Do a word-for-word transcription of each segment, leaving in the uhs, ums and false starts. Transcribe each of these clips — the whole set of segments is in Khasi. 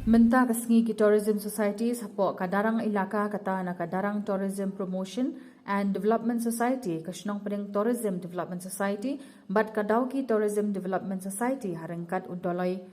Mynta ka sngi ki Tourism Society hapoh ka Darrang Elaka, kata na ka Darrang Tourism Promotion and Development Society, ka Shnong Pdeng Tourism Development Society bad ka Dawki Tourism Development Society ha ryngkat u Doloi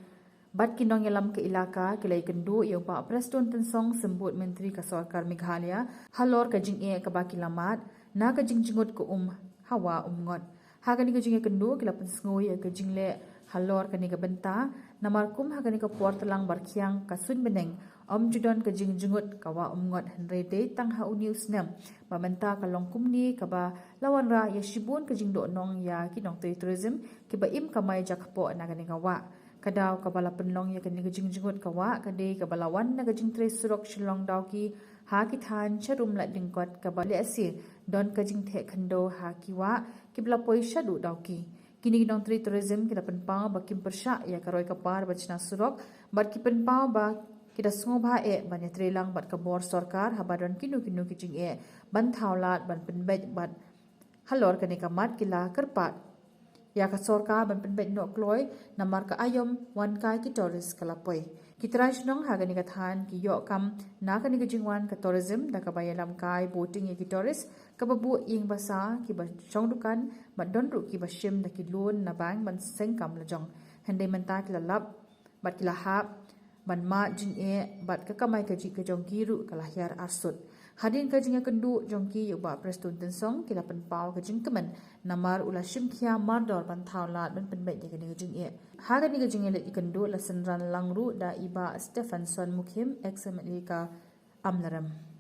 bad ki nongïalam ka elaka ki la ïakynduh ïa u Bah Prestone Tynsong, Symbud Myntri ka Sorkar Meghalaya, halor ka jingeh kaba ki la mad na ka jingjngut ka um ha Wah Umngot. Ha kane ka jingïakynduh ki la pynsngew ïa ka jingleh halor kane ka bynta, namar kum ha kane ka por tlang barkhiang ka suiñ bneng ym ju don ka jingjngut ka Wah Umngot, hynrei dei tang ha une u snem ba mynta ka long kumne kaba la wanrah ïa shibun ka jingdoh nong ïa ki nongtrei tourism kiba im kamai jakpoh na kane ka wah. Ka daw kaba la pynlong ïa kane ka jingjngut ka wah ka dei kaba la wan na ka jingtrei surok Shillong Dawki ha ki thaiñ Sharum Laityngkot, kaba lehse don ka jingtheh khyndew ha ki wah kiba la poi shaduh Dawki. Kine ki nongtrei tourism ki la pynpaw ba kim pyrshah ïa ka roi ka par ban shna surok bad ki pynpaw ba ki da sngewbha eh ban ïatreilang bad ka bor sorkar haba don kino kino ki jingeh ban thaw lad ban pynbeit bad halor kane ka mat ki la kyrpad ïa ka sorkar ban pynbeit noh kloi, namar ka aïom wan kai ki tourist ka la poi. Ki trai shnong ha kane ka thaiñ ki ïoh kam na kane ka jingwan ka tourism da kaba ïalam kai boating ïa ki tourist, kaba buh ïing basa, kiba shong dukan bad don ruh kiba shim da ki loan na bank ban seng kam lajong. Hynrei mynta ki la lap bad ki la hap ban mad jingeh bad ka kamai kajih ka jong ki ruh ka la hiar arsut. Hadien ka jingïakynduh jong ki ïa u Bah Prestone Tynsong ki la pynpaw ka jingkmen namar u la shim khia mardor ban thaw lad ban pynbeit ïa kane ka jingeh. Ha kane ka jingïaleit ïakynduh la synran lang ruh da i Bah Stephenson Mukhim, ex M L A ka Amlarem.